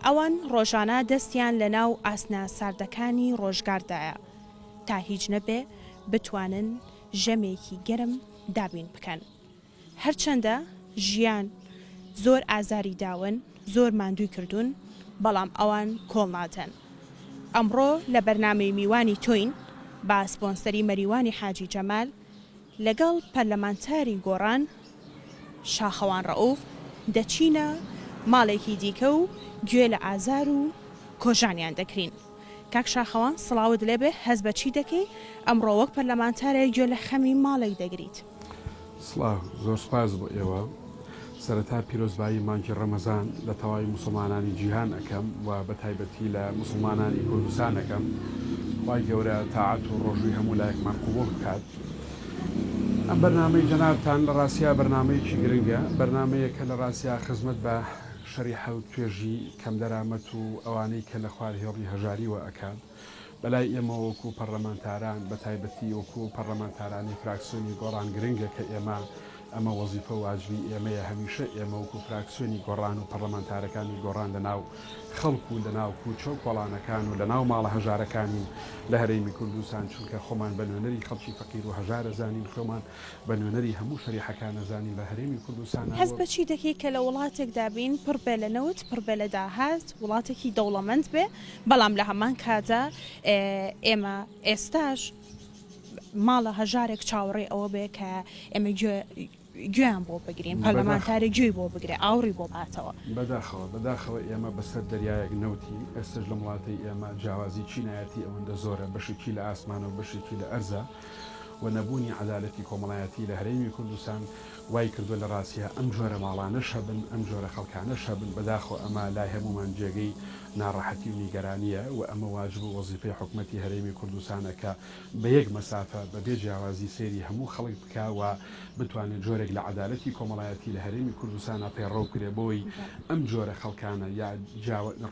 ئەوان ڕۆژانە دەستیان لە ناو ئاسنە ساردەکانی ڕۆژگاردایە تا هیچ نەبێ بتوانن ژەمێکی گەرم دابین بکەن. هەرچەندە ژیان زۆر ئازاری داون، زۆر ماندووی کردوون، بەڵام ئەوان کۆڵ نادەن. ئەمڕۆ لە بەرنامەی میوانی تۆین بە سپۆنسەری مەریوانی حاجی جەمال لەگەڵ پەرلەمانتاری گۆڕان شاخەوان ڕەئوف دەچینە ماڵێکی دیکە و گوێ لە ئازار و کۆژانیان دەگرین. کاک شاخەوان سڵاوت لێبێ هەست بە چی دەکەی ئەمڕۆ وەک پەرلەمانتارێک گوێ لە خەمی ماڵێک دەگریت؟ سڵاو، زۆر سوپاس بۆ ئێوە. سەرەتا پیرۆزبایی مانگی ڕەمەزان لە تەواوی موسڵمانانی جیهان ئەکەم و بە تایبەتی لە موسڵمانانی کوردستان ئەکەم. خوای گەورە تاعەت و ڕۆژووی هەموو لایەکمان قبوڵ بکات. ئەم بەرنامەی جەنابتان لە ڕاستیا بەرنامەیەکی گرنگە، بەرنامەیەکە لە ڕاستیا خزمەت بە شەریحە و توێژی کەمدەرامەت و ئەوانەی کە لە خوار هێڵی هەژاریوە ئەکات. بەلای ئێمەوە وەکو پەڕلەمانتاران بەتایبەتی وەکو پەڕلەمانتارانی فراکسیۆنی گۆڕان گرنگە کە ئێمە ئەمە وەزیفە و واجبی ئێمەیە هەمیشە ئێمە وەکو فراکسیۆنی گۆڕان و پەڕلەمانتارەکانی گۆڕان لەناو خەڵک و لەناو کوچە و کۆڵانەکان و لەناو ماڵە هەژارەکانین لە هەرێمی کوردستان چونکە خۆمان بە نوێنەری خەڵکی فەقیر و هەژار ئەزانین خۆمان بە نوێنەری هەموو شەریحەکان ئەزانین لە هەرێمی کوردستانا هەست وە. بە چی دەکەی کە لە وڵاتێکدا بین پڕ بێ لە نەوت، پڕ بێ لە داهات، وڵاتێکی دەوڵەمەند بێ، بەڵام لە هەمان کاتدا ئێمە ئێستاش ماڵە هەژارێک چاوەڕێی ئەوە بێ کە ئێمە گوێ گوێیان بۆ بگرین، بەداخەوە. پەرلەمانتارێک گوێی بۆ بگرێ، ئاوڕی بۆ باتەوە. بەداخەوە، بەداخەوە ئێمە بەسەر دەریایەک نەوتین، ئێستەش لەم وڵاتەی ئێمە جیاوازی چینایەتی ئەوەندە زۆرە، بەشێکی لە ئاسمانە و بەشێکی لە ئەرزە و نەبوونی عەدالەتی کۆمەڵایەتی لە هەرێمی کوردستان وای کردووە لە ڕاستیا ئەم جۆرە ماڵانەش هەبن، ئەم جۆرە خەڵکانەش هەبن، بەداخەوە ئەمە لای هەموومان جێگەی ناڕەحەتی و نیگەرانییە و ئەمە واجب و وەزیفەی حکومەتی هەرێمی کوردستانە کە بە یەک مەسافە بە بێ جیاوازی سەیری هەموو خەڵک بکا و بتوانێت جۆرێک لە عەدالەتی کۆمەڵایەتی لە هەرێمی کوردستانا پەیڕەو بکرێ بۆی ئەم جۆرە خەڵکانە یا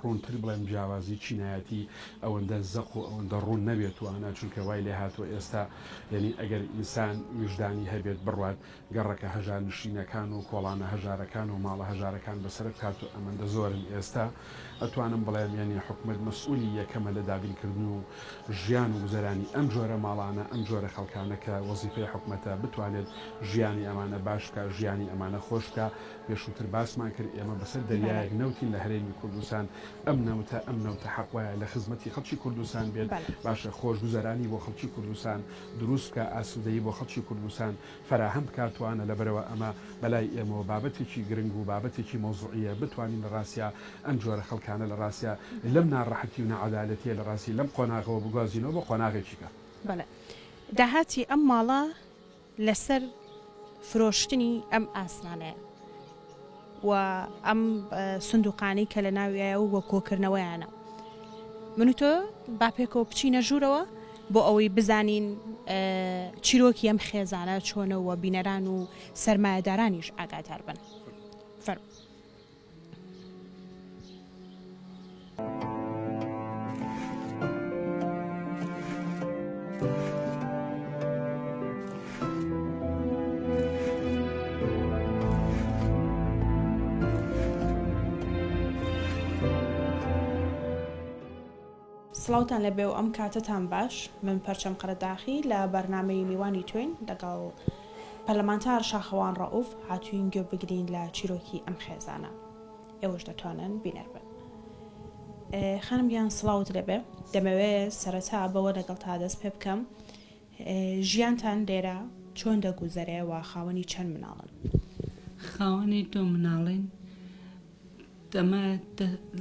ڕوونتر بڵێم جیاوازی چینایەتی ئەوەندە زەق و ئەوەندە ڕوون نەبێت و ئانا چونکە وای لێهاتووە ئێستا یەنی ئەگەر ئینسان ویژدانی هەبێت بڕوات گەڕەکە هەژارنشینەکان و کۆڵانە هەژارەکان و ماڵە هەژارەکان بەسەر بکات و ئەمەندە زۆرن ئێستا ئەتوانم بڵێم یەنی حکومەت مەسئولی یەکەمە لە دابینکردن و ژیان و گوزەرانی ئەم جۆرە ماڵانە ئەم جۆرە خەڵکانە کە وەزیفەی حکومەتە بتوانێت ژیانی ئەمانە باش بکا ژیانی ئەمانە خۆش بکا پێشووتر باسمان کرد ئێمە بەسەر دەریایەک نەوتین لە هەرێمی کوردستان ئەم نەوتە ئەم نەوتە حەق وایە لە خزمەتی خەڵکی کوردستان بێت باشە خۆشگوزەرانی بۆ خەڵکی کوردستان دروست بکا ئاسوودەیی بۆ خەڵکی کوردستان فەراهەم بکات توانە لەبەرئەوە ئەمە بەلای ئێمەوە بابەتێکی گرنگ و بابەتێکی مەوزوعیە بتوانین لە ڕاستیا ئەم جۆرە خەڵکانە لە ڕاستیا لەم ناڕەحەتی و ناعەدالەتیە لە ڕاستی لەم قۆناغەوە بگوازینەوە بۆ قۆناغێکی کە. بەڵێ داهاتی ئەم ماڵە لەسەر فرۆشتنی ئەم ئاسنانەیە و ئەم سندوقانەی کە لە ناویایە و کۆکردنەوەیانە. من و تۆ با پێکەوە بچینە ژوورەوە بۆ ئەوەی بزانین چیرۆکی ئەم خێزانە چۆنە و بینەران و سەرمایەدارانیش ئاگادار بن. فەرموو. سڵاوتان لێبێ و ئەم کاتەتان باش من پەرچەم قەرەداخی لە بەرنامەی میوانی تۆین لەگەڵ پەرلەمانتار شاخەوان ڕەئوف هاتوین گوێ بگرین لە چیرۆکی ئەم خێزانە ئێوەش دەتوانن بینەر بن. خانم گیان سڵاوت لێبێ دەمەوێ سەرەتا بەوە لەگەڵ تا دەست پێ بکەم ژیانتان لێرە چۆن دەگوزەرێ و خاوەنی چەند مناڵن؟ خاوەنی دوو مناڵین دەمە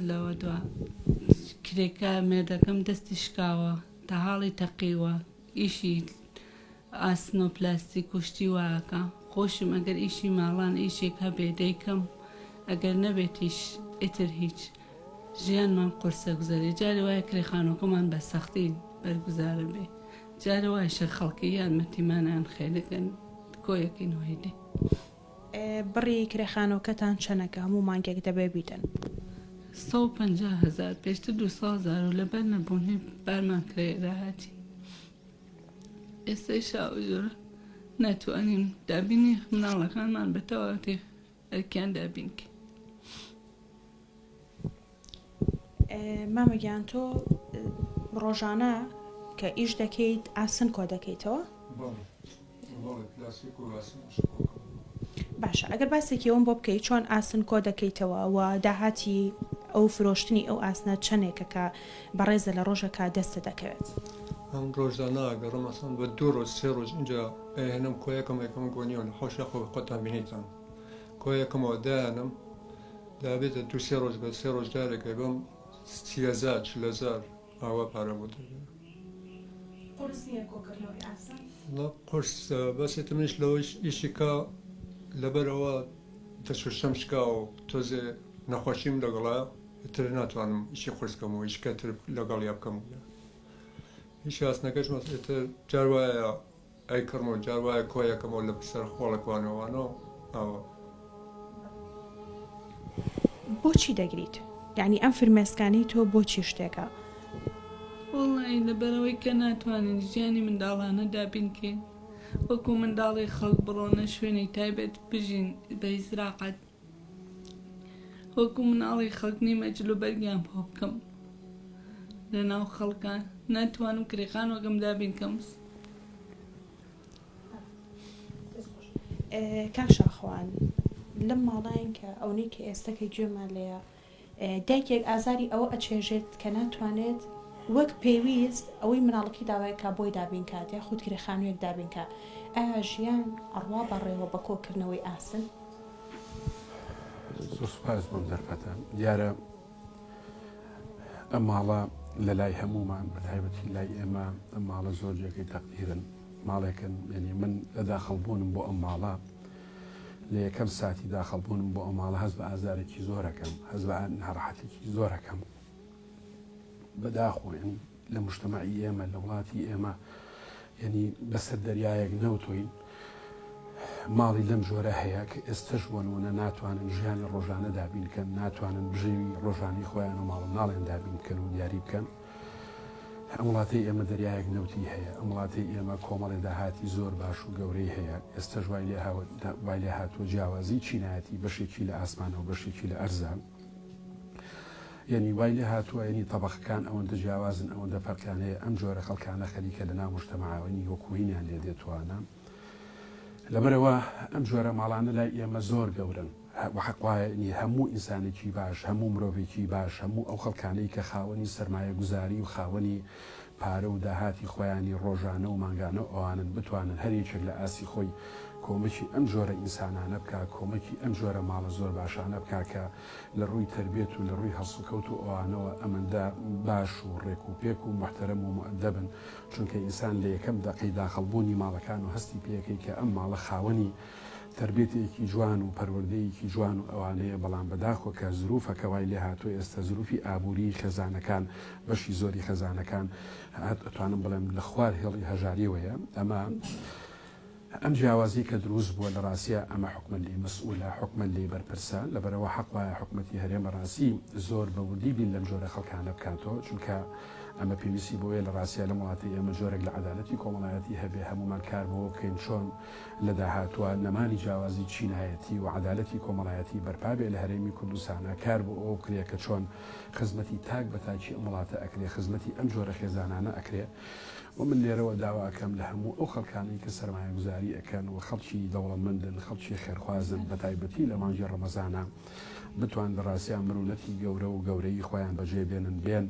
لەوە دوا کرێکار مێردەکەم دەستی شکاوە تەهاڵی تەقیوە ئیشی ئاسن و پلاستیک و شتی وا ئەکا خۆشم ئەگەر ئیشی ماڵان ئیشێک هەبێ دەیکەم ئەگەر نەبێتیش ئیتر هیچ ژیانمان قورسە گوزەرێ جارێ وایە کرێ خانوەکەمان بە سەختی بەرگوزارە بێ جارێ وایشە خەڵکی یارمەتیمانیان خێرەکەن کۆیەکەینەوە هیدێ. بڕی کرێ خانوەکەتان چەنە کە هەموو مانگێک دەبێ بیدەن؟ 150 هەزار پێشتر 200 هەزار و لەبەر نەبوونی بارمان کرێ داهاتین. ئێستای شاوجۆرە ناتوانین دابینی مناڵەکانمان بە تەواوەتی ئەرکیان دابین کەین. مامە گیان تۆ ڕۆژانە کە ئیش دەکەیت ئاسن کۆ دەکەیتەوە؟ باشە ئەگەر باسێکی ئەوم بۆ بکەیت چۆن ئاسن کۆ دەکەیتەوە و داهاتی ئەو فرۆشتنی ئەو ئاسنە چەندێکە کە بەڕێزە لە ڕۆژەکە دەستە دەکەوێت؟ ئەم ڕۆژانە ئەگەڕم ئەسڵەن بە دوو ڕۆژ سێ ڕۆژ ئینجا ئەیهێنم کۆیەکەم ئەیکەم گۆنیەوە لە حەوشە خۆ خۆتان بینیتان کۆیەکەمەوە دایانم دابێتە دوو سێ ڕۆژ بە سێ ڕۆژ جارێک ئەیبەم 30 هەزار 40 هەزار ئاوا پارە بۆ دەردێنم. قورس نییە کۆکردنەوەی ئاسن؟ وەڵا قورسە بەس ئیتر منیش لەوەیش ئیشی کا لەبەرئەوە دەست و شەم شکاوە و تۆزێ نەخۆشیم لەگەڵە ئیتر ناتوانم ئیشی قورس کەم و ئیشکە تر لەگەڵیا بکەم ئیشی ئاسنەکەش مەس ئیتر جار وایە ئەیکڕم و جار وایە کۆیەکەمەوە لە سەر خۆڵەکوانەوانەوە ئاوا. بۆچی دەگریت؟ یەعنی ئەم فرمێسکانەی تۆ بۆچی شتێکە؟ وەڵایی لەبەرئەوەی کە ناتوانین ژیانی منداڵانە دابین کەین وەکو منداڵی خەڵک بڕۆنە شوێنی تایبەت بژین بە ئیسراحەت وەکو مناڵی خەڵک نیمە جل و بەرگیان پۆ بکەم لەناو خەڵکا ناتوانم کرێ خانوەکەم دابین کەم. کاک شاخەوان لەم ماڵاین کە ئەونەی کە ئێستا کە گوێمان لێیە دایکێک ئازاری ئەوە ئەچێژێت کە ناتوانێت وەک پێویست ئەوەی مناڵەکەی داوای کا بۆی دابین کات یاخود کرێ خانوویەک دابین کا ئایا ژیان ئەڕوا بەڕێوە بە کۆکردنەوەی ئاسن؟ زۆر سوپاس بۆم دەرفەتە دیارە ئەم ماڵە لە لای هەمومان بە تایبەتی لای ئێمە ئەم ماڵە زۆر جێگەی تەقدیرن ماڵێکن یعنی من لە داخڵ بوونم بۆ ئەم ماڵە لە یەکەم ساتی داخڵ بوونم بۆ ئەم ماڵە هەست بە ئازارێکی زۆرەکەم هەست بە ناڕەحەتێکی زۆرەکەم بەداخۆ یعنی لە مجتەمەعی ئێمە لە وڵاتی ئێمە یعنی بەسەر دەریایەک نەوتۆین ماڵی لەم جۆرە هەیە کە ئێستش بۆ نمونە ناتوانن ژیانی ڕۆژانە دابین بکەن ناتوانن بژێوی ڕۆژانی خۆیان و ماڵ ناڵێن دابین بکەن و دیاری بکەن ئەم وڵاتەی ئێمە دەریایەک نەوتی هەیە ئەم وڵاتەی ئێمە کۆمەڵێ داهاتی زۆر باش و گەورەی هەیە ئێستش وای لێ وای لێ هاتووە جیاوازی چینایەتی بەشێکی لە ئاسمانەوە بەشێکی لە ئەرزە یەنی وای لێ هاتووە یەنی تەبەقەکان ئەوەندە جیاوازن ئەوەندە فەرقیان هەیە ئەم جۆرە خەڵکانە خەریکە لە ناو مجتەمەعەوەنی وەکوهینیان لێ دێتوانە لەبەرەوە ئەم جۆرە ماڵانە لای ئێمە زۆر گەورن وحەق وایە نی هەموو ئینسانێکی باش هەموو مرۆڤێکی باش هەموو ئەو خەڵکانەی کە خاوەنی سەرمایە گوزاری و خاوەنی پارە و داهاتی خۆیانی ڕۆژانە و مانگانە و ئەوانن بتوانن هەر یەکێک لە ئاستی خۆی کۆمەکی ئەم جۆرە ئینسانانە بکا کۆمەکی ئەم جۆرە ماڵە زۆر باشانە بکا کە لە ڕووی تەربیەت و لە ڕووی هەڵسوکەوت و ئەوانەوە ئەمەندە باش و ڕێک و پێک و موحتەرەم و موئەدەبن چونکە ئینسان لە یەکەم دەقەی داخڵ بوونی ماڵەکان و هەستی پێکەی کە ئەم ماڵە خاوەنی تەربیەتێکی جوان و پەروەردەیەکی جوان و ئەوانەیە بەڵام بەداخوە کە زروفەکە وای لێهاتووە ئێستا زروفی ئابووری خێزانەکان بەشی زۆری خێزانەکان ئەتوانم بڵێم لە خوار هێڵی هەژاریەوەیە ئەمە ئەم جیاوازی کە دروست بووە لە ڕاستیا ئەمە حکومەت لێی مەسئولە حکومەت لێی بەرپرسە لەبەرئەوە حەق وایە حکومەتی هەرێم بەڕاستی زۆر بە وردی بیر لەم جۆرە خەڵکانە بکاتەوە چونکە ئەمە پێویستی بۆیە لە ڕاستیا لەم وڵاتەی ئێمە جۆرێک لە عەدالەتی کۆمەڵایەتی هەبێ هەموومان کار بۆ بکەین چۆن لە داهاتووە نەمانی جیاوازی چینایەتی و عەدالەتی کۆمەڵایەتی بەرپا بێ لە هەرێمی کوردستانا کار بۆ ئەوە بکرێ کە چۆن خزمەتی تاک بە تاکی ئەم وڵاتە ئەکرێ خزمەتی ئەم جۆرە خێزانانە ئەکرێ و من لێرەوە داوا ئەکەم لە هەموو ئەو خەڵکانەی کە سەرمایەگوزاری ئەکەن و خەڵکی دەوڵەمەندن خەڵکی خێرخوازن بە تایبەتی لە مانگی ڕەمەزانا بتوان لە ڕاستیا مرونەتی گەورە و گەورەیی خۆیان بەجێ بێنن بێن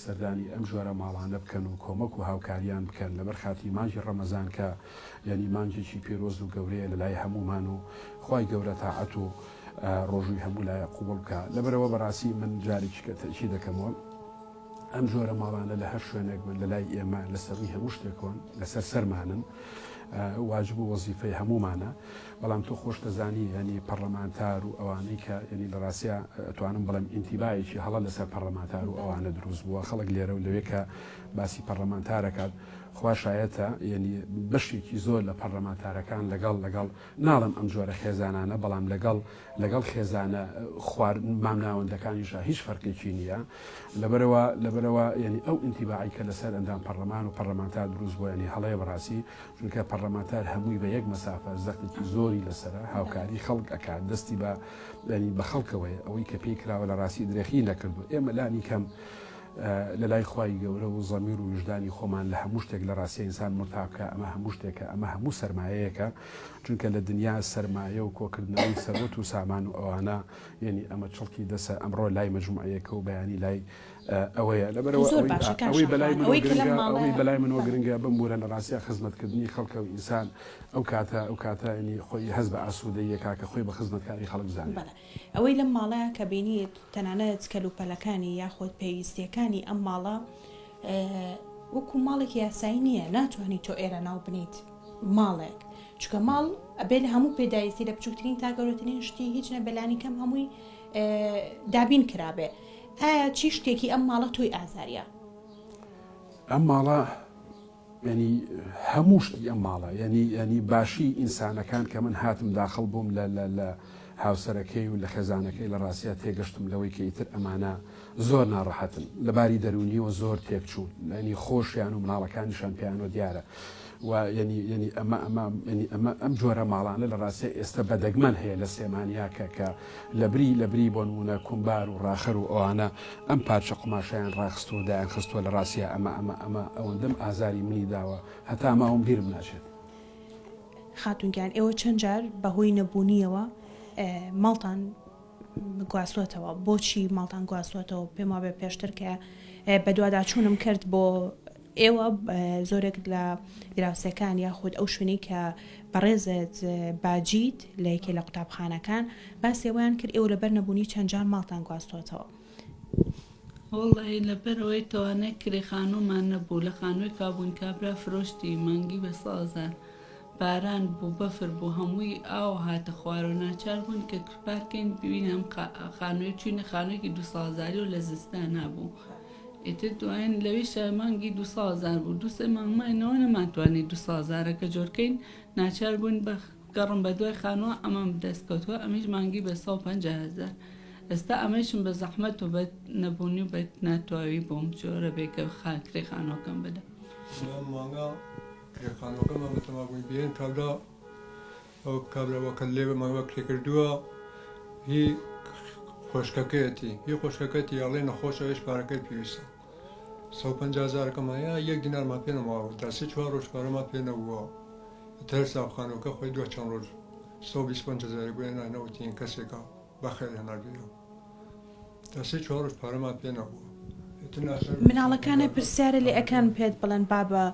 سەردانی ئەم جۆرە ماڵانە بکەن و کۆمەک و هاوکاریان بکەن لەبەر خاتری مانگی ڕەمەزان کە یانی مانگێکی پیرۆز و گەورەیە لەلای هەموومان و خوای گەورە تاعەت و ڕۆژووی هەموو لایە قوبڵ بکا لەبەرەوە بەڕاستی من جارێکی کە تەئکید دەکەمەوە ئەم جۆرە ماڵانە لە هەر شوێنێک بن لە لای ئێمە لە سەرووی هەموو شتێکۆن لەسەر سەرمانن واجب و وەزیفەی هەموومانە بەڵام تۆ خۆش دەزانی ینی پەرلەمانتار و ئەوانەی کە ینی لە ڕاستیا ئەتوانم بڵێم ئینتیبایەکی هەڵە لەسەر پەرلەمانتار و ئەوانە دروست بووە خەڵک لێرە و لەوێ کە باسی پەرلەمانتارەکات خوا شایەتە یعنی بەشێکی زۆر لە پەرلەمانتارەکان لەگەڵ لەگەڵ ناڵم ئەم جۆرە خێزانانە بەڵام لەگەڵ لەگەڵ خێزانە خوار مامناوەندەکانیشا هیچ فەرقێکی نییە لەبەرەوە لەبەرەوە یعنی ئەو ئینتیباعی کە لەسەر ئەندام پەرلەمان و پەرلەمانتار دروست بووە یعنی هەڵەیە بەڕاستی چونکە پەرلەمان. پەرلەمانتار هەمووی بە یەک مەسافە زەختێکی زۆری لەسەرە هاوکاری خەڵک ئەکات دەستی بە یانی بە خەڵکەوەیە ئەوەی کە پێی کراوە لە ڕاستی درێخی نەکردووە ئێمە لانی کەم لە لای خوای گەورە و زەمیر و ویژدانی خۆمان لە هەموو شتێک لە ڕاستیە ئینسان مورتا بکا ئەمە هەموو شتێکە ئەمە هەموو سەرمایەیەکە چونکە لە دنیا سەرمایە و کۆکردنەوەی سەروەت و سامان و ئەوانە یعنی ئەمە چڵکی دەسە ئەمڕۆ لای مەجموعەیەکە و بەیانی لای ئەوەیە لەبەرەوە زۆر باشە کاک ئەوەی بەلای شاخەوان منەوە ئەوەی کە لەم گرنگە ماڵە ئەوەی بەلای منەوە بەڵێ. گرنگە بمبورە لە ڕاستیا خزمەتکردنی خەڵکە و ئینسان ئەو کاتە ئەو کاتە یعنی خۆی هەست بە ئاسوودەییەکا کە خۆی بە خزمەتکاری خەڵک بزانێ. بەڵێ ئەوەی لەم ماڵە کە بینیت تەنانەت کەلوپەلەکانی یاخود پێویستیەکانی ئەم ماڵە وەکو ماڵێکی یاسایی نییە ناتوانانی تۆ ئێرە ناو بنیت ماڵێک چونکە ماڵ ئەبێ لە هەموو پێداویستی لە بچووکترین تا گەورەترین شتی هیچ نەبێ لانی کەم هەمووی دابین کرابێ ئایا چی شتێکی ئەم ماڵە تۆی ئازاریە؟ ئەم ماڵە یعنی هەموو شتی ئەم ماڵە یعنی یعنی باشی ئینسانەکان کە من هاتم داخڵ بووم لە لە لە هاوسەرەکەی و لە خێزانەکەی لە ڕاستیا تێگەشتم لەوەی کە ئیتر ئەمانە زۆر ناڕەحەتن لە باری دەروونیەوە زۆر تێکچوون یعنی خۆشیان و مناڵەکانیشان پێیانەوە دیارە و یعنی یعنی ئەمە ئەمە یعنی ئەمە ئەم جۆرە ماڵانە لە ڕاستیا ئێستا بە دەگمەن هەیە لە سلێمانیا کە کە لە بری لە بری بۆ نموونە کومبار و ڕاخەر و ئەوانە ئەم پارچە قوماشەیان ڕاخستووە و دایانخستووە لە ڕاستیا ئەمە ئەمە ئەمە ئەوەندەم ئازاری منی داوە هەتا ماوم بیرم ناچێت. خاتوون گیان ئێوە چەند جار بە هۆی نەبوونیەوە ماڵتان گواستوەتەوە بۆچی ماڵتان گواستوەتەوە پێم وابێ پێشتر کە بەدواداچوونم کرد بۆ ئێوە زۆرێک لە دراوسێکان یاخود ئەو شوێنەی کە بەڕێزت باجیت لە یەکێ لە قوتابخانەکان باسی ئەوەیان کرد ئێوە لەبەر نەبوونی چەند جار ماڵتان گواستوەتەوە. وەڵڵاهی لەبەر ئەوەی توانای کرێ خانوومان نەبوو لە خانووێکا بووین کابرا فرۆشتی مانگی بە 100,000 باران بوو بەفر بوو هەمووی ئاو هاتە خوارەوە ناچار بووین کە پارکەین ببینە ئەم خانوویە چووینە خانوویەکی 200 هەزاری و لە زستانا بوو ئیتر دوایین لەویشا مانگی 200 هەزار بوو دوو سێ مانگ ماینەوە نەمانتوانی 200 هەزارەکە جۆرکەین ناچار بووین بە گەڕم بە دوای خانووە ئەمەم دەست کەوتووە ئەمیش مانگی بە 150 هەزار ئێستا ئەمەیشم بە زەحمەت و بە نەبوونی و بە ناتواوی بۆم جۆرە بێ کە کرێ خانووەکەم بدەم. ئەم مانگە کرێ خانووەکەمان بەتەما بووین بێن کابرا ئەو کابرا وەکە لێ بەمان وە کرێ کردووە هی خۆشکەکەیەتی هی خۆشکەکەتی ئەڵێ نەخۆشە ئەویش پارەکەی پێویستە 150 هەزارەکەمان یا یەک دینارمان پێ نەماوە تا سێ چوار ڕۆژ پارەمان پێ نەبووە ئیتر حساب خانووەکە خۆی دو چەند ڕۆژ 125 هەزاری بۆ هێناینەوە کەسێکە بەخێر هێناردوویەوە تا سێ چوار ڕۆژ پارەمان پێ نەبووە. مناڵەکانە پرسیارە لێ ئەکەن پێت بڵێن بابە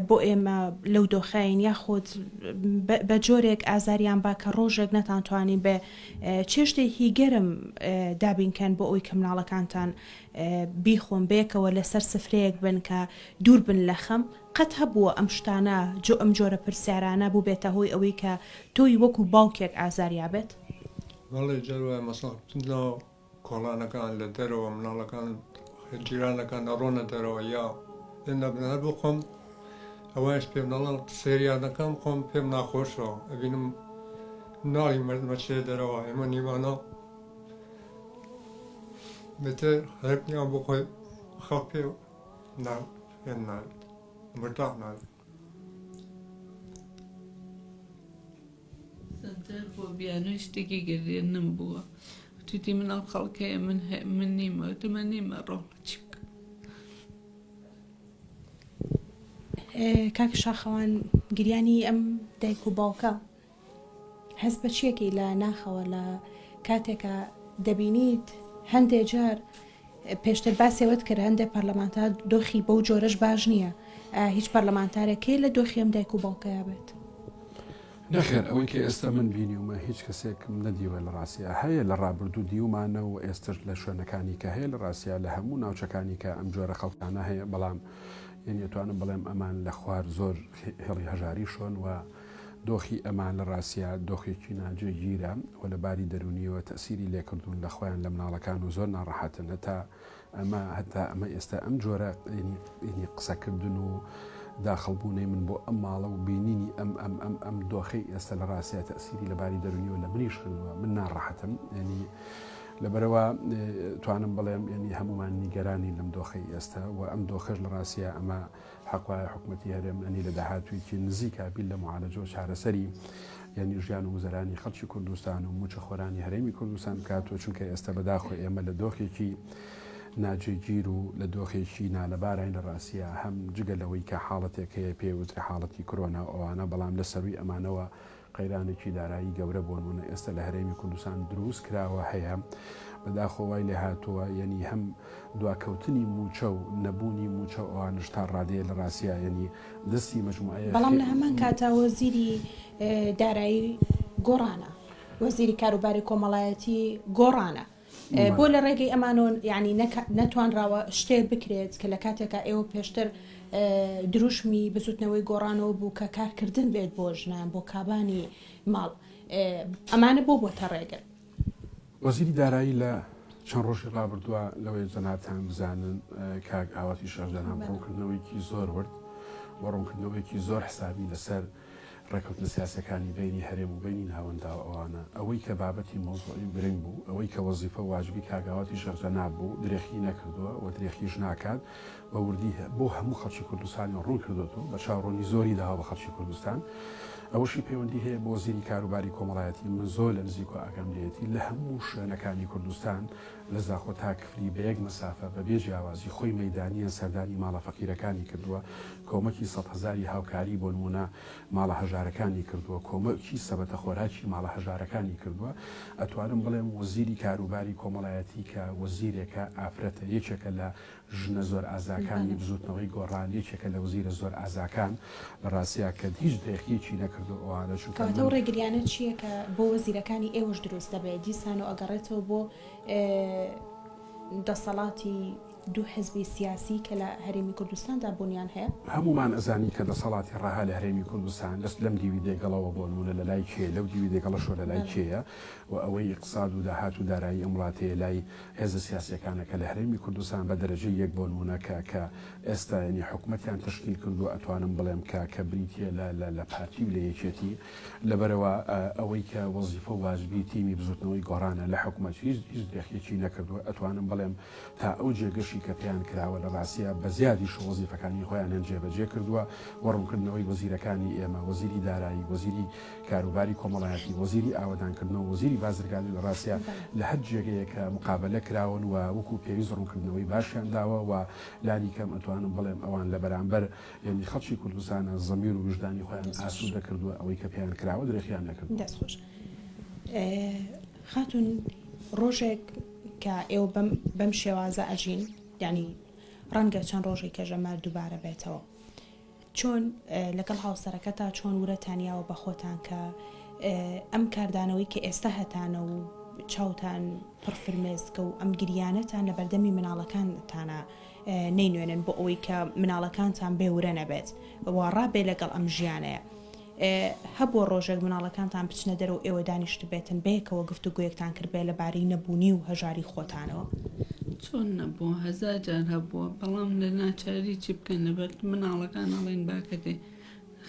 بۆ ئێمە لەو دۆخەین یاخود بە جۆرێک ئازاریان با کە ڕۆژێک نەتانتوانی بێ چێشتێکی گەرم دابینکەن بۆ ئەوی کە مناڵەکانتان بیخۆن بەیەکەوە لەسەر سفرەیەک بن کە دوور بن لە خەم قەت هەبووە ئەم شتانە جۆ ئەم جۆرە پرسیارانە بووبێتە هۆی ئەوەی کە تۆی وەکو باوکێک ئازاریابێت؟ بەڵێ جار وایە مەسەڵەن ناو کۆڵانەکان لە دەرەوە مناڵەکان جیرانەکان ئەڕۆنە دەرەوە یا نەبن هەر بۆ خۆم ئەوانش پێم دەڵێن سەیریان دەکەم خۆم پێم ناخۆشە ئەبینم مناڵی مردمە چێ دەرەوە ئێمە نیوانە بێتر هەرپیان بۆ خۆی خەڵک پێ پێم نابێت مرتاح نابێت. سەنتەر بۆ بیانووی شتێکی گەردێنم بووە وتویتی من ئەو خەڵکەیە من من نیمە وتم من نیمە ڕۆڵە چی بکەم. کاک شاخەوان گریانی ئەم دایک و باوکە هەست بە چیەکەی لە ناخەوە لە کاتێکا دەبینیت هەندێ جار پێشتر باسی ئەوەت کرد هەندێک پەرلەمانتار دۆخی بەو جۆرەش باش نییە هیچ پەرلەمانتارێک کێ لە دۆخی ئەم دایک و باوکەیا بێت؟ نەخێر ئەوەی کە ئێستا من بینیومە هیچ کەسێکم نەدیوە لە ڕاستیا هەیە لە ڕابردوو دیومانە و ئێستش لە شوێنەکانی کە هەیە لە ڕاستیا لە هەموو ناوچەکانی کە ئەم جۆرە خەڵکانە هەیە بەڵام یعنی ئەتوانم بڵێم ئەمان لە خوار زۆر هێڵی هەژاری شۆن و دۆخی ئەمان لە ڕاستیا دۆخێکی ناجێگیرە و لە باری دەروونیەوە تەئسیری لێکردوون لە خۆیان لە مناڵەکان و زۆر ناڕەحەتن هەتا ئەمە هەتا ئەمە ئێستا ئەم جۆرە ینی قسەکردن و داخڵ بوونەی من بۆ ئەم ماڵە و بینینی ئەم ئەم ئەم ئەم دۆخەی ئێستا لە ڕاستیا تەئسیری لە باری دەروونیەوە لە منیش کردووە من ناڕەحەتم ینی. لەبەرئەوە توانم بڵێم یەنی هەمومان نیگەرانین لەم دۆخەی ئێستا و ئەم دۆخەش لە ڕاستیا ئەمە حەق وایە حکومەتی هەرێم ئەنی لە داهاتوویەکی نزیکا بیر لە معالەجە و چارەسەری یەنی ژیان و گوزەرانی خەڵکی کوردستان و مووچەخۆرانی هەرێمی کوردستان بکاتەوە چونکە ئێستا بەداخۆ ئێمە لە دۆخێکی ناجێگیر و لە دۆخێکی نالەباراین لە ڕاستیا هەم جگە لەوەی کە حاڵەتێک هەیە پێی وترێ حاڵەتی کرۆنا و ئەوانە بەڵام لە سەرووی ئەمانەوە قەیرانێکی دارایی گەورە بۆنمونە ئێستا لە هەرێمی کوردستان دروست کراوە هەیە بەداخۆ وای لێ هاتووە یەنی هەم دواکەوتنی موچە و نەبوونی موچە و ئەوانش تا ڕادەیە لە ڕاستیا یەنی دەستی مەجموعەیە بەڵام لە هەمان کاتا وەزیری دارایی گۆڕانە وەزیری کاروباری کۆمەڵایەتی گۆڕانە بۆ لە ڕێگەی ئەمانەوە یانی نەتوانراوە شتێک بکرێت کە لە کاتێکا ئێوە پێشتر دروشمی بزوتنەوەی گۆڕانەوە بوو کە کارکردن بێت بۆ ژنان بۆ کابانی ماڵ ئەمانە بۆ بۆتە ڕێگر؟ وەزیری دارایی لە چەند ڕۆژی ڕابردووە لەوەی جەنابتان بزانن کاک ئاواتی شێخ جەناب ڕوونکردنەوەیەکی زۆر ورد و ڕوونکردنەوەیەکی زۆر حسابی لەسەر ڕێکەوتنە سیاسیەکانی بەینی هەرێم و بەینی ناوەندا و ئەوانە، ئەوەی کە بابەتی مەوزوعی و گرنگ بوو، ئەوەی کە وەزیفە و واجبی کاک ئاواتی شێخ جەناب بوو، درێخی نەکردووە و درێخیش ناکات، بە وردی بۆ هەموو خەڵکی کوردستانی ڕوون کردۆتەوە، بە چاو ڕوونی زۆری داوە بە خەڵکی کوردستان. ئەوەشی پەیوەندی هەیە بە وەزیری کاروباری کۆمەڵایەتی، من زۆر لە نزیکەوە ئاگام لێیەتی، لە هەموو شوێنەکانی کوردستان لە زاخۆ تا کفری بە یەک مەسافە بە بێ جیاوازی خۆی مەیدانییەن سەردانی ماڵە فەقیرەکانی کردووە، کۆمەکی سەدهەزاری هاوکاری بۆ نموونە ماڵە هەژارەکانی کردووە، کۆمەکی سەبەتە خۆراکی ماڵە هەژارەکانی کردووە، ئەتوانم بڵێم وەزیری کاروباری کۆمەڵایەتی کە وەزیرێکە ئافرەتە یەکێکە لە ژنە زۆر ئازاکانی بزوتنەوەی گۆڕان یەکێکە لە وەزیرە زۆر ئازاکان لە ڕاستیا کە هیچ درێخیەکی نەکردووە ئەوانە چونکە کەواتە ئەو ڕێگریانە چییە کە بۆ وەزیرەکانی ئێوەش دروست دەبێت دیسانەوە ئەگەڕێتەوە بۆ دەسەڵاتی دوو حزبی سیاسی کە لە هەرێمی کوردستاندا بوونیان هەیە؟ هەموومان ئەزانین کە دەسەڵاتی ڕەها لە هەرێمی کوردستان دەست لەم دیوی دێگەڵەوە بۆ نموونە لە لای کێیە لەو دیوی دێگەڵەشەوە لە لای کێیە و ئەوەی ئیقتساد و داهات و دارایی ئەم وڵاتەیە لای هێزە سیاسیەکانە کە لە هەرێمی کوردستان بە دەرەجەی یەک بۆ نموونە کە کە ئێستا یەنی حکومەتیان تەشکیل کردووە ئەتوانم بڵێم کە کە بریتیە لە لە لە پارتی و لە یەکێتی لەبەرئەوە ئەوەی کە وەزیفە و واجبی تیمی بزوتنەوەی گۆڕانە لە حکومەت هیچ هیچ درێخیەکی نەکردووە ئەتوانم بڵێم تا ئەو جێگەشی کە پێیان کراوە لە ڕاستیا بە زیادیش وەزیفەکانی خۆیانیان جێبەجێ کردووە و ڕوونکردنەوەی وەزیرەکانی ئێمە وەزیری دارایی وەزیری کاروباری کۆمەڵایەتی وەزیری ئاوەدانکردنەوە وەزیری بازرگانی لە ڕاستیا لە هەر جێگەیەک کە مقابەلە کراون و وەکو پێویست ڕوونکردنەوەی باشیان داوە و لانی کەم ئەتوانم بڵێم ئەوان لە بەرامبەر یەنی خەڵکی کوردستانە زەمیر و ویژدانی خۆیان ئاسوودە کردووە ئەوەی کە پێیان کراوە درێخیان نەکردووە. دەست خۆش خاتوون ڕۆژێک کە ئێوە بەم بەم شێوازە ئەژین یانی ڕەنگە چەند ڕۆژێک کەش ئەمە دووبارە بێتەوە چۆن لەگەڵ هاوسەرەکەتا چۆن ورەتان یاوە بە خۆتان کە ئەم کاردانەوەی کە ئێستا هەتانە و چاوتان پڕ فرمێسکە و ئەم گریانەتان لە بەردەمی مناڵەکانتانە نەینوێنن بۆ ئەوەی کە مناڵەکانتان بێ ورە نەبێت و ڕابێ لەگەڵ ئەم ژیانەیە هەبووە ڕۆژێک مناڵەکانتان بچنە دەرەوە ئێوە دانیشتبێتن بەیەکەوە گفتوگۆیەکتان کردبێ لەبارەی نەبوونی و هەژاری خۆتانەوە؟ چۆن نەبووە هەزار جار هەبووە بەڵام لە ناچاری چی بکەن لەبەر مناڵەکان ئەڵێن باکەتێ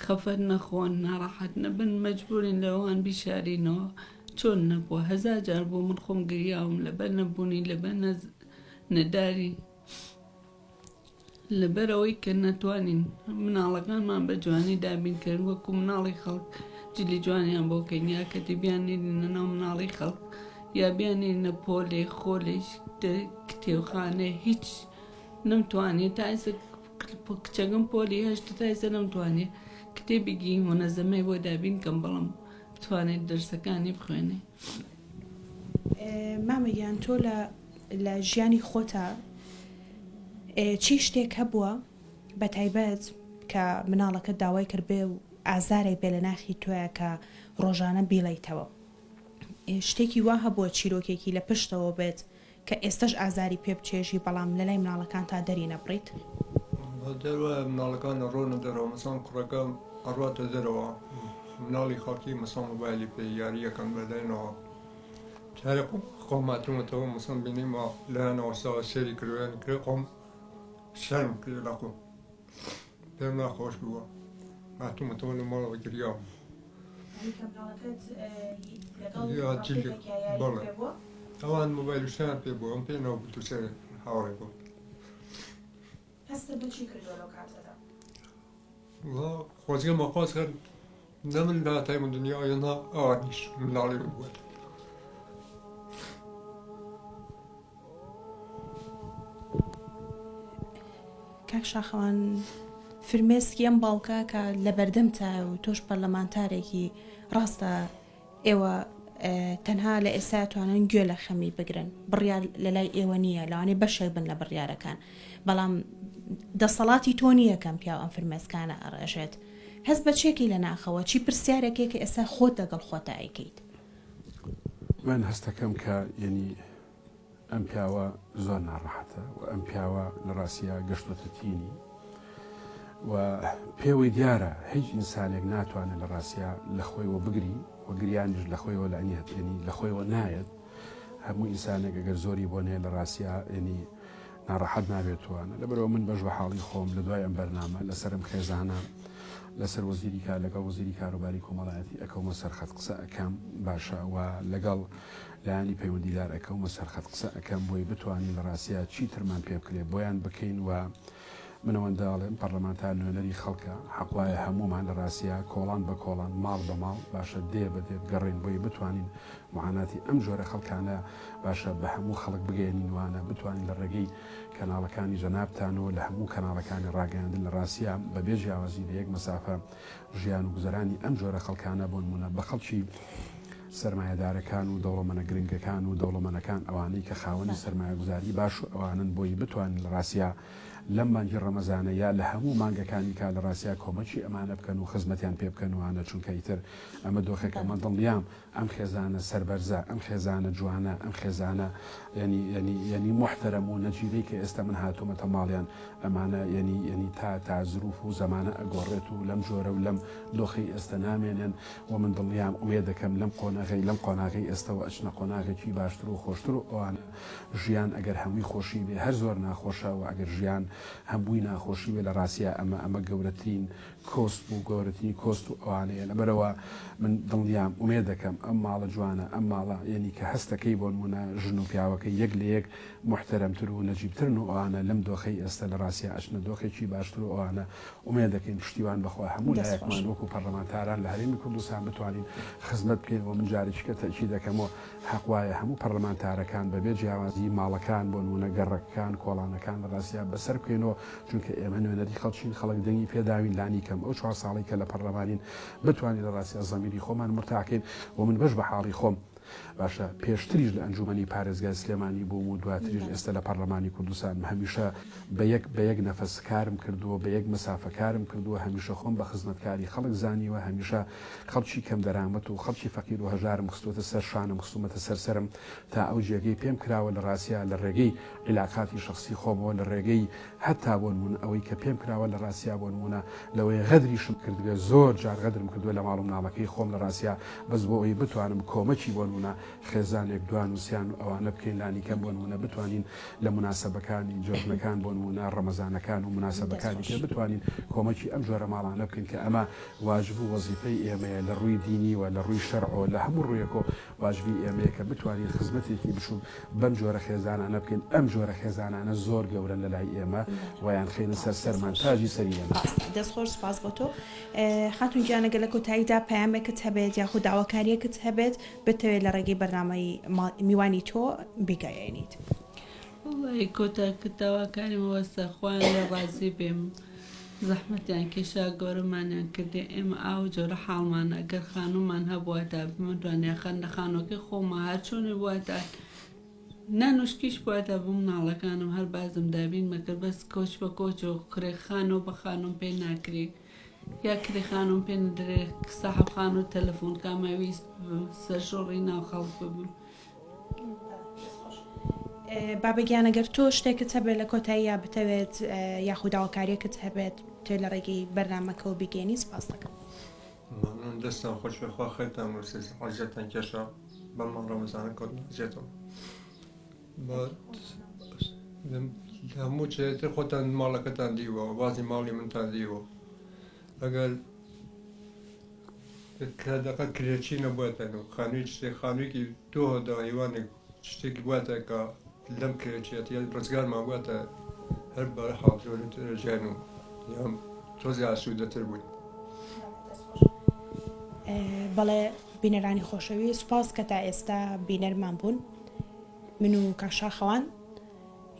خەفەت نەخۆن ناڕەحەت نەبن مەجبورین لەوان بیشارینەوە چۆن نەبووە هەزار جار بوو من خۆم گریاوم لەبەر نەبوونی لەبەر نەداری لەبەرئەوەی کە نەتوانین مناڵەکانمان بە جوانی دابین کەین وەکو مناڵی خەڵک جلی جوانیان بۆ کەین یا کەتی بیاننێرینە ناو مناڵی خەڵک یا بیاننێرینە پۆلێ خۆلێ کتێبخانە هیچ نەمتوانێت تا ئێستا کچەکەم پۆلی هەشت تا ئێستا نەمتوانێت کتێبێکی مونەزەمەی بۆ دابین کەم بەڵام بتوانێت دەرسەکانی بخوێنێ. مامە گیان تۆ لە لە ژیانی خۆتا چی شتێک هەبووە بە تایبەت کە مناڵەکەت داوای کردبێ و ئازارێک بێ لە ناخی تۆیا کە ڕۆژانە بیڵێیتەوە شتێکی وا هەبووە چیرۆکێکی لە پشتەوە بێت کە ئێستەش ئازاری پێ بچێژی بەڵام لە لای مناڵەکانتا دەری نەبڕیت؟ جار وایە مناڵەکان ئەڕۆنە دەرەوە مەسەڵەن کوڕەکە ئەڕواتە دەرەوە مناڵی خەڵکی مەسەڵەن مۆبایلی پێ یارییەکەن بەلایەنەوە جارێ خۆم هاتوومەتەوە مەسەڵەن بینیمە لایەنەوە ساوە سەیری کردووە یان کرێ خۆم شەرم کرد لە خۆم پێم ناخۆش بووە هاتوومەتەوە لە ماڵەوە گریاوم یانی کە مناڵەکەت لەگەڵ ڕەفیقێکیا یاری پێ بووە؟ ئەوان مۆبایل و شتیان پێ بوو ئەم پێ نەبوو دوو سێ هاوڕێ بوون. هەستت بە چی کردووە لەو کاتەدا؟ وەڵا خۆزگە مەخواست هەر نە من بهاتایمە دنیا یا نا ئەوانیش مناڵی من بووە. کاک شاخەوان فرمێسکی ئەم باوکە کە لە بەردەمتایە و تۆش پەرلەمانتارێکی ڕاستە ئێوە تەنها لە ئێستا توانن گوێ لە خەمی بگرن بڕیار لە لای ئێوە نییە لەوانەیە بەشێک بن لە بڕیارەکان بەڵام دەسەڵاتی تۆ نییە کەم پیاو ئەم فرمێسکانە ئەڕێژێت هەست بە چێکی لە ناخەوە چی پرسیارێکێک کە ئێستا خۆت لەگەڵ خۆتا ئەیکەیت؟ من هەستەکەم کە یەنی ئەم پیاوە زۆر ناڕەحەتە و ئەم پیاوە لە ڕاستیا گەشتۆتە تینی و پێوەی دیارە هیچ ئینسانێک ناتوانێت لە ڕاستیا لە خۆیەوە بگری و گریانیش لە خۆیەوە لە ئەنیهتێنی لە خۆیەوە نایەت هەموو ئینسانێک ئەگەر زۆری بۆ نەیە لە ڕاستیا ینی ناڕەحەت نابێتوانە لەبەرەوە من بەش بە حاڵی خۆم لە دوای ئەم بەرنامە لەسەرم خێزانە لەسەر وەزیری کار لەگەڵ وەزیری کاروباری کۆمەڵایەتی ئەکەومە سەرخەت قسە ئەکەم باشە و لەگەڵ لایەنی پەیوەندیدار ئەکەومە سەرخەت قسە ئەکەم بۆی بتوانین لە ڕاستیا چی ترمان پێ بکرێ بۆیان بکەین و من ئەوەندە ئەڵێم پەڕلەمانتار نوێنەری خەڵکە حەق وایە هەموومان لە ڕاستیا کۆڵان بە کۆڵان ماڵ بە ماڵ باشە دێ بە دێ بگەڕێین بۆی بتوانین معاناتی ئەم جۆرە خەڵکانە باشە بە هەموو خەڵک بگەیەنین وانە بتوانین لە ڕێگەی کەناڵەکانی جەنابتانەوە لە هەموو کەناڵەکانی ڕاگەیاندن لە ڕاستیا بە بێ جیاوازی لە یەک مەسافە ژیان و گوزەرانی ئەم جۆرە خەڵکانە بۆنمونە بە خەڵکی سەرمایەدارەکان و دەوڵەمەنە گرنگەکان و دەوڵەمەنەکان ئەوانەی کە خاوەنی سەرمایەگوزاری باش و ئەوانن بۆی بتوانن لە ڕاستیا لەم مانگی ڕەمەزانە یا لە هەموو مانگەکانی کا لە ڕاستیا کۆمەکی ئەمانە بکەن و خزمەتیان پێ بکەن وانە چونکە ئیتر ئەمە دۆخێکە من دڵنیام ئەم خێزانە سەربەرزە، ئەم خێزانە جوانە، ئەم خێزانە یەنی یەنی یەنی موحتەرەم و نەجیبەی کە ئێستا من هاتوومەتە ماڵیان، ئەمانە یەنی یەنی تا تا زروف و زەمانە ئەگۆڕێت و لەم جۆرە و لەم دۆخەی ئێستا نامێنێن و من دڵنیام ئومێد دەکەم لەم قۆناغەی لەم قۆناغەی ئێستەوە ئەچنە قۆناغێکی باشتر و خۆشتر و ئەوانە ژیان ئەگەر هەمووی خۆشی بێ هەر زۆر ناخۆشە و ئەگەر ژیان هەمووی ناخۆشی بێ لە ڕاستیا ئەمە ئەمە گەورەترین کۆسپ و گەورەترین کۆست و ئەوانەیە لەبەرئەوە من دڵنیام ئومێد دەکەم ئەم ماڵە جوانە ئەم ماڵە یەنی کە هەستەکەی بۆنمونە ژن و پیاوەکەی یەک لە یەک موحتەرەمتر و نەجیبترن و ئەوانە لەم دۆخەی ئێستە لە ڕاستیا ئەچنە دۆخێکی باشتر و ئەوانە ئومێد دەکەین پشتیوان بەخوا هەموو دەست خۆش. لایەکمان وەکو پەرلەمانتاران لە هەرێمی کوردستان بتوانین خزمەت بکەین و من جارێکیکە تەئکید دەکەمەوە هەق وایە هەموو پەرلەمانتارەکان بەبێ جیاوازی ماڵەکان بۆنمونە گەڕەکەکان کۆڵانەکان لە ڕاستیا بەسەر بکەینەوە چونکە ئێمە نوێنەری خەڵکین خەڵک دەنگی پێداوین لانی کەم ئەو چوار ساڵەی کە لە پەرلەمانین بتوانین لە ڕاستیا زەمیری خۆمان مورتاکەین و من بەش بە حاڵی خۆم باشە پێشتریش لە ئەنجومەنی پارێزگای سلێمانی بووم و دواتریش ئێستا لە پەرلەمانی کوردستانم هەمیشە بە یەک بە یەک نەفەس کارم کردووە بە یەک مەسافە کارم کردووە هەمیشە خۆم بە خزمەتکاری خەڵک زانیوە هەمیشە خەڵکی کەم دەرامەت و خەڵکی فەقیر و هەژارم خستووەتە سەر شانم خستوومەتە سەر سەرم تا ئەو جێگەی پێم کراوە لە ڕاستیا لە ڕێگەی عیلاقاتی شەخسی خۆمەوە لە ڕێگەی هەتا بۆ نموونە ئەوەی کە پێم کراوە لە ڕاستیا بۆ نموونە لەوەی غەدریشم کردبێ زۆر جار غەدرم کردووە لە ماڵ و مناڵەکەی خۆم لە ڕاستیا بەس بۆ ئەوەی بتوانم کۆمەکی بۆ نموونە خێزانێک دوان و سیان و ئەوانە بکەین لانیکەم بۆ نموونە بتوانین لە موناسەبەکانی جەژنەکان بۆ نموونە ڕەمەزانەکان و دەست موناسەبەکانی خۆش. کە بتوانین کۆمەکی ئەم جۆرە ماڵانە بکەین کە ئەمە واجب و وەزیفەی ئێمەیە لە ڕووی دینیوە لە ڕووی شەرعەوە لە هەموو ڕوویەکەوە واجبی ئێمەیە کە بتوانین خزمەتێکی بچووک بەم جۆرە خێزانانە بکەین، ئەم جۆرە خێزانانە زۆر گەورەن لە لای ئێمە و یان خەینە سەر دەست سەرمان خۆش. تاجی سەری ئێمەن. ڕاستە دەست خۆش سوپاس بۆ تۆ. خاتوون گیان ئەگەر لە کۆتاییدا پەیامێکت هەبێت یاخود داواکارییەکت هەبێت بتەوێت لە ڕێگەی بەرنامەی میوانی تۆ بیگەیەنیت. وەڵایی کۆتا داواکاریم ئەوەسە خوایان لێ ڕازی بێ زەحمەتیان کێشا گەورەمانیان کردی ئێمە ئاو جۆرە حاڵمانە گەر خانوومان هەبواتە بمتوانیا خەن لە خانووەکەی خۆما هەرچۆنێ بواتە نان وشکیش بواتە بۆ مناڵەکانم هەر بازم دابین مەکرد بەس کۆچ بە کۆچ و کرێ خانوو بە خانووم پێ ناکرێ یا کرێ خانووم پێ ندرێ ساحەب خانوو تەلەفۆن کامە ویست ببم سەرشۆڕی ناو خەڵک ببم. بابە گیان ئەگەر تۆ شتێکت هەبێت لە کۆتاییا بتەوێت یاخود داواکاریەکت هەبێت بتەوێت لە ڕێگەی بەرنامەکەوە بیگەیەنی سپاس دەکەم. مەمنون دەستتان خۆش بێ خوا خێرتان بنوسێ عەزیەتتان کێشا بەم مانگ ڕەمەزانە کەوتنە عەزیەتەوە بە هەموو چێتر خۆتان ماڵەکەتان دیوە وازی ماڵی منتان دیوە ئەگەر کە دەقە کرێچی نەبووەتەن و خانووی خانوویەکی دو هەدا هیوانێک. شتێکی بواتە کە لەم کرێچیەتیە ڕزگارمان بواتە هەر بە حاڵ زۆرتر ژیان و یان تۆزێ ئاسوودەتر بووین. بەڵێ بینەرانی خۆشەویست سوپاس کە تا ئێستا بینەرمان بوون من و کاک شاخەوان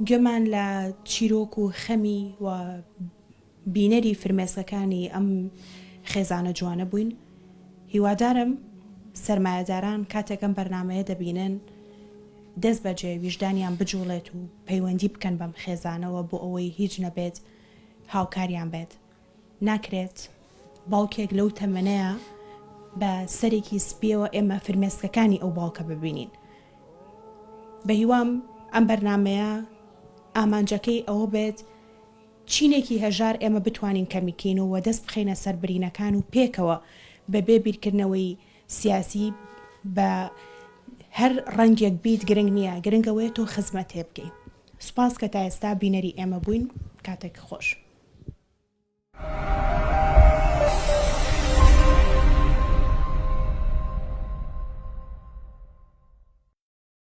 گوێمان لە چیرۆک و خەمی و بینەری فرمێسکەکانی ئەم خێزانە جوانە بووین هیوادارم سەرمایەداران کاتێک ئەم بەرنامەیە دەبینن دەست بەجێ ویژدانیان بجوڵێت و پەیوەندی بکەن بەم خێزانەوە بۆ ئەوەی هیچ نەبێت هاوکاریان بێت ناکرێت باوکێک لەو تەمەنەیا بە سەرێکی سپیەوە ئێمە فرمێسکەکانی ئەو باوکە ببینین بەهیوام ئەم بەرنامەیە ئامانجەکەی ئەوە بێت چینێکی هەژار ئێمە بتوانین کەمی کەین و دەست بخەینە سەر برینەکان و پێکەوە بە بێ بیرکردنەوەی سیاسی بە هەر ڕەنگێک بیت گرنگ نییە گرنگ ئەوەیە تۆ خزمەتێ بکەی سوپاس کە تا ئێستا بینەری ئێمە بووین کاتێک خۆش.